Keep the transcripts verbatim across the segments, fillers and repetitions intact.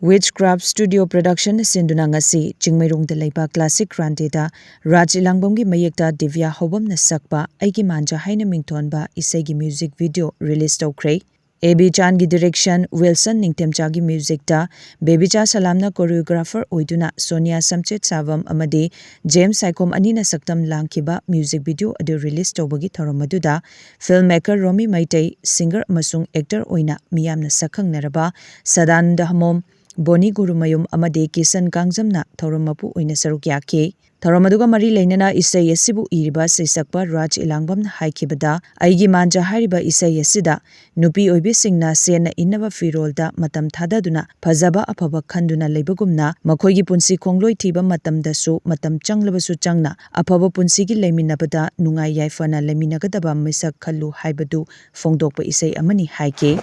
Witchcraft Studio Production ꯁꯤꯟꯗꯨꯅ ꯉꯁꯤ ꯆꯤꯡꯃꯩꯔꯣꯡꯗ ꯂꯩꯕ Classic Grande ꯗ ꯔꯥꯖ ꯏꯂꯥꯡꯕꯝꯒꯤ ꯃꯌꯦꯛꯇ ꯗꯤꯕ꯭ꯌꯥ ꯍꯧꯕꯝꯅ ꯁꯛꯄ ꯑꯩꯒꯤ ꯃꯥꯟꯖꯥ ꯍꯥꯏꯅ ꯃꯤꯡꯊꯣꯟꯕ ꯏꯁꯩꯒꯤ music video release ꯇꯧꯈ꯭ꯔꯦ꯫ ꯑꯦ ꯕꯤ ꯆꯥꯟꯒꯤ direction, ꯋꯤꯜꯁꯟ ꯅꯤꯡꯊꯦꯝꯆꯥꯒꯤ music ꯇ ꯕꯦꯕꯤꯆꯥ ꯁꯂꯥꯝꯅ choreographer ꯑꯣꯏꯗꯨꯅ ꯁꯣꯅꯤꯌꯥ ꯁꯝꯆꯦꯠ ꯁꯥꯕꯝ ꯑꯃꯗꯤ ꯖꯦꯝꯁ ꯁꯥꯏꯈꯣꯝ ꯑꯅꯤꯅ ꯁꯛꯇꯝ ꯂꯥꯡꯈꯤꯕ music video ꯑꯗꯨ release ꯇꯧꯕꯒꯤ ꯊꯧꯔꯝ ꯑꯗꯨꯗ film maker ꯔꯣꯃꯤ ꯃꯩꯇꯩ, singer ꯑꯃꯁꯨꯡ actor ꯑꯣꯏꯅ ꯃꯤꯌꯥꯝꯅ ꯁꯛꯈꯪꯅꯔꯕ ꯁꯗꯥꯅꯟꯗ ꯍꯃꯣꯝ, ꯕꯣꯅꯤ ꯒꯨꯔꯨꯃꯌꯨꯝ ꯑꯃꯗꯤ ꯀꯤꯁꯟ ꯀꯥꯡꯖꯝꯅ ꯊꯧꯔꯝ ꯃꯄꯨ ꯑꯣꯏꯅ ꯁꯔꯨꯛ ꯌꯥꯈꯤ꯫ ꯊꯧꯔꯝ ꯑꯗꯨꯒ ꯃꯔꯤ ꯂꯩꯅꯅ ꯏꯁꯩ ꯑꯁꯤꯕꯨ ꯏꯔꯤꯕ ꯁꯩꯁꯛꯄ ꯔꯥꯖ ꯏꯂꯥꯡꯕꯝꯅ ꯍꯥꯏꯈꯤꯕꯗ, ꯑꯩꯒꯤ ꯃꯥꯟꯖꯥ ꯍꯥꯏꯔꯤꯕ ꯏꯁꯩ ꯑꯁꯤꯗ ꯅꯨꯄꯤ ꯑꯣꯏꯕꯤꯁꯤꯡꯅ ꯁꯦꯠꯅ ꯏꯟꯅꯕ ꯐꯤꯔꯣꯜꯗ ꯃꯇꯝ ꯊꯥꯗꯗꯨꯅ ꯐꯖꯕ ꯑꯐꯕ ꯈꯟꯗꯨꯅ ꯂꯩꯕꯒꯨꯝꯅ, ꯃꯈꯣꯏꯒꯤ ꯄꯨꯟꯁꯤ ꯈꯣꯡꯂꯣꯏ ꯊꯤꯕ ꯃꯇꯝꯗꯁꯨ ꯃꯇꯝ ꯆꯪꯂꯕꯁꯨ ꯆꯪꯅ ꯑꯐꯕ ꯄꯨꯟꯁꯤꯒꯤ ꯂꯩꯃꯤꯟꯅꯕꯗ ꯅꯨꯡꯉꯥꯏ ꯌꯥꯏꯐꯅ ꯂꯩꯃꯤꯟꯅꯒꯗꯕ ꯃꯤꯁꯛ ꯈꯜꯂꯨ ꯍꯥꯏꯕꯗꯨ ꯐꯣꯡꯗꯣꯛꯄ ꯏꯁꯩ ꯑꯃꯅꯤ ꯍꯥꯏꯈꯤ꯫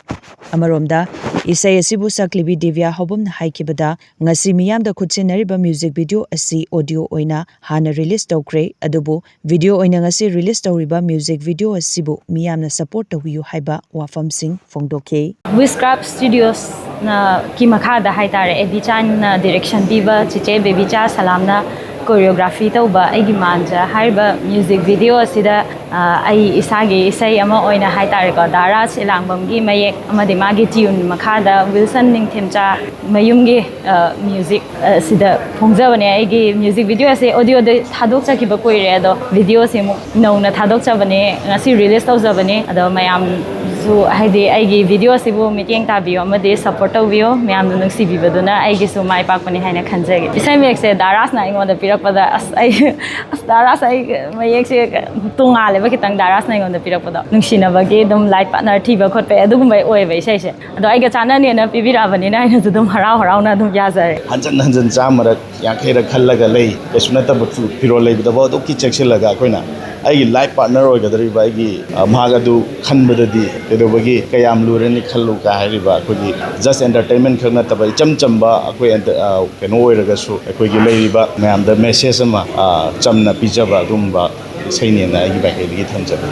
ꯑꯃꯔꯣꯝꯗ, ꯏꯁꯩ ꯑꯁꯤꯕꯨ ꯁꯛꯂꯤꯕꯤ ꯗꯤꯕ꯭ꯌꯥ ꯍꯧꯕꯝꯅ ꯍꯥꯏꯈꯤꯕꯗ, ꯉꯁꯤ ꯃꯤꯌꯥꯝꯗ ꯈꯨꯠꯁꯤꯟꯅꯔꯤꯕ music video ꯑꯁꯤ audio ꯑꯣꯏꯅ ꯍꯥꯟꯅ release ꯇꯧꯈ꯭ꯔꯦ, ꯑꯗꯨꯕꯨ video ꯑꯣꯏꯅ ꯉꯁꯤ release ꯇꯧꯔꯤꯕ music video ꯑꯁꯤꯕꯨ ꯃꯤꯌꯥꯝꯅ support ꯇꯧꯕꯤꯌꯨ ꯍꯥꯏꯕ ꯋꯥꯐꯝꯁꯤꯡ ꯐꯣꯡꯗꯣꯛꯈꯤ꯫ Witchcraft Studios ꯅ ꯀꯤ ꯃꯈꯥꯗ ꯍꯥꯏꯇꯥꯔꯦ, ꯑꯦ ꯕꯤ ꯆꯥꯟꯅ direction ꯄꯤꯕ ꯆꯤꯆꯦ ꯕꯦꯕꯤꯆꯥ ꯁꯂꯥꯝꯅ choreography ꯇꯧꯕ ꯑꯩꯒꯤ ꯃꯥꯟꯖꯥ ꯍꯥꯏꯔꯤꯕ music video ꯑꯁꯤꯗ, ꯑ, ꯑꯩ ꯏꯁꯥꯒꯤ ꯏꯁꯩ ꯑꯃ ꯑꯣꯏꯅ ꯍꯥꯏꯇꯥꯔꯦꯀꯣ, ꯗꯥ ꯔꯥꯖ ꯏꯂꯥꯡꯕꯝꯒꯤ ꯃꯌꯦꯛ ꯑꯃꯗꯤ ꯃꯥꯒꯤ tune ꯃꯈꯥꯗ ꯋꯤꯜꯁꯟ ꯅꯤꯡꯊꯦꯝꯆꯥ ꯃꯌꯨꯝꯒꯤ, ꯑ, music, ꯑ, ꯁꯤꯗ ꯐꯣꯡꯖꯕꯅꯦ꯫ ꯑꯩꯒꯤ music video ꯑꯁꯦ audio ꯗ ꯊꯥꯗꯣꯛꯆꯈꯤꯕ ꯀꯨꯏꯔꯦ, ꯑꯗꯣ video ꯁꯦ ꯑꯃꯨꯛ ꯅꯧꯅ ꯊꯥꯗꯣꯛꯆꯕꯅꯦ, ꯉꯁꯤ release ꯇꯧꯖꯕꯅꯦ꯫ ꯑꯗꯣ ꯃꯌꯥꯝꯁꯨ, ꯍꯥꯏꯗꯤ, ꯑꯩꯒꯤ video ꯑꯁꯤꯕꯨ ꯃꯤꯠꯌꯦꯡ ꯇꯥꯕꯤꯌꯨ ꯑꯃꯗꯤ support ꯇꯧꯕꯤꯌꯨ꯫ ꯃꯌꯥꯝꯅ ꯅꯨꯡꯁꯤꯕꯤꯕꯗꯨꯅ ꯑꯩꯒꯤꯁꯨ ꯃꯥꯏ ꯄꯥꯛꯄꯅꯤ ꯍꯥꯏꯅ ꯈꯟꯖꯒꯦ꯫ ꯏꯁꯩ ꯃꯌꯦꯛꯁꯦ ꯗꯥ ꯔꯥꯖꯅ ꯑꯩꯉꯣꯟꯗ ꯄꯤꯔꯛꯄꯗ, ꯑꯁ, ꯑꯩ, ꯑꯁ, ꯗꯥ ꯔꯥꯖ, ꯑꯩ ꯃꯌꯦꯛꯁꯦ ꯇꯣꯉꯥꯜꯂꯦꯕ ꯈꯤꯇꯪ, ꯗꯥ ꯔꯥꯖꯅ ꯑꯩꯉꯣꯟꯗ ꯄꯤꯔꯛꯄꯗꯣ꯫ ꯅꯨꯡꯁꯤꯅꯕꯒꯤ ꯑꯗꯨꯝ life partner ꯊꯤꯕ ꯈꯣꯠꯄ ꯑꯗꯨꯒꯨꯝꯕꯩ ꯑꯣꯏꯌꯦꯕ ꯏꯁꯩꯁꯦ꯫ ꯑꯗꯣ ꯑꯩꯒ ꯆꯥꯟꯅꯅꯦꯅ ꯄꯤꯕꯤꯔꯛꯑꯕꯅꯤꯅ ꯑꯩꯅꯁꯨ ꯑꯗꯨꯝ ꯍꯔꯥꯎ ꯍꯔꯥꯎꯅ ꯑꯗꯨꯝ ꯌꯥꯖꯔꯦ꯫ ꯍꯟꯖꯟ ꯍꯟꯖꯟ ꯆꯥꯝꯃꯔꯛ, ꯌꯥꯡꯈꯩꯔꯛ ꯈꯜꯂꯒ ꯂꯩ꯫ ꯀꯩꯁꯨ ꯅꯠꯇꯕ ꯐꯤ-, ꯐꯤꯔꯣꯜ ꯂꯩꯕꯗꯐꯥꯎ ꯑꯗꯨꯛꯀꯤ ꯆꯦꯛꯁꯤꯜꯂꯒ ꯑꯩꯈꯣꯏꯅ ꯑꯩꯒꯤ life partner ꯑꯣꯏꯒꯗꯧꯔꯤꯕ ꯑꯩꯒꯤ, ꯑ, ꯃꯍꯥꯛ ꯑꯗꯨ ꯈꯟꯕꯗꯗꯤ ꯀꯩꯗꯧꯕꯒꯤ ꯀꯌꯥꯝ ꯂꯨꯔꯅꯤ ꯈꯜꯂꯨ ꯀꯥꯏ ꯍꯥꯏꯔꯤꯕ ꯑꯩꯈꯣꯏꯒꯤ just entertainment ꯈꯛ ꯅꯠꯇꯕ ꯏꯆꯝ ꯆꯝꯕ ꯑꯩꯈꯣꯏ ꯑꯦꯟꯇ-, ꯑ, ꯀꯩꯅꯣ ꯑꯣꯏꯔꯒꯁꯨ ꯑꯩꯈꯣꯏꯒꯤ ꯂꯩꯔꯤꯕ ꯃꯌꯥꯝꯗ message ꯑꯃ, ꯑ, ꯆꯝꯅ ꯄꯤꯖꯕ ꯑꯗꯨꯒꯨꯝꯕ ꯏꯁꯩꯅꯦꯅ ꯑꯩꯒꯤ ꯃꯥꯏꯀꯩꯗꯒꯤ ꯊꯝꯖꯒꯦ꯫